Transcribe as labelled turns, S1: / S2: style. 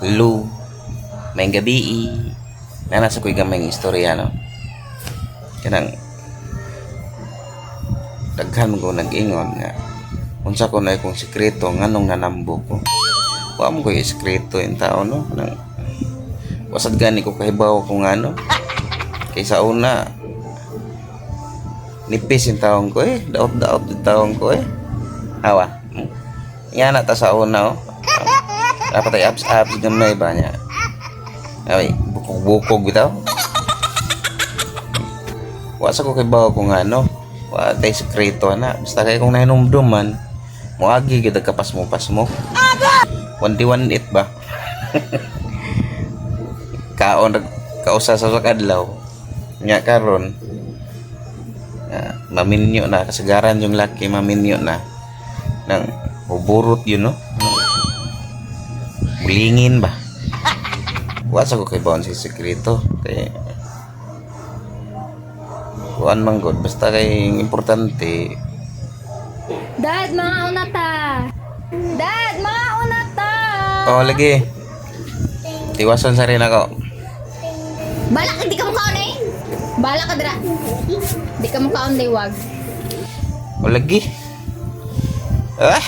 S1: Hello. Maayong gabii. Naa sa ko'y gamayng istorya, no? Kanang daghan man ko nag-ingon nga unsa ko na akong sikreto nganong nanambo ko. Wa man ko'y sikreto intawon, no? Kanang wa sad gani ko kahibaw kung ano. Kay sa una nipis intawon ko eh. Daot-daot intawon ko eh. Hawa. Nga na ta sa una, oh. Dapat ay abs-abs gamay ba niya. Ay, bukog-bukog bitaw. Wa sa ko kibaw kung ano. Wa tay sekreto na. Basta kay kung nahinumduman, moagi gyud kapasmo-pasmo. 1D 18 ba? Kaon rag kausa sa kadlaw. Nya karon maminyo na kasagaran yung laki, maminyo na nang huburot yun, no? Bulingin ba? Wa sa ko kay sa sekreto kay kuan man gud, basta kay importante.
S2: Dad, mangaon na ta. Dad, mangaon na ta.
S1: Oh, lagi tiwason sa rin ako.
S2: Balak di ka mukaon eh. Balak ka dira. Di ka mukaon, liwag.
S1: Oh, lagi ah.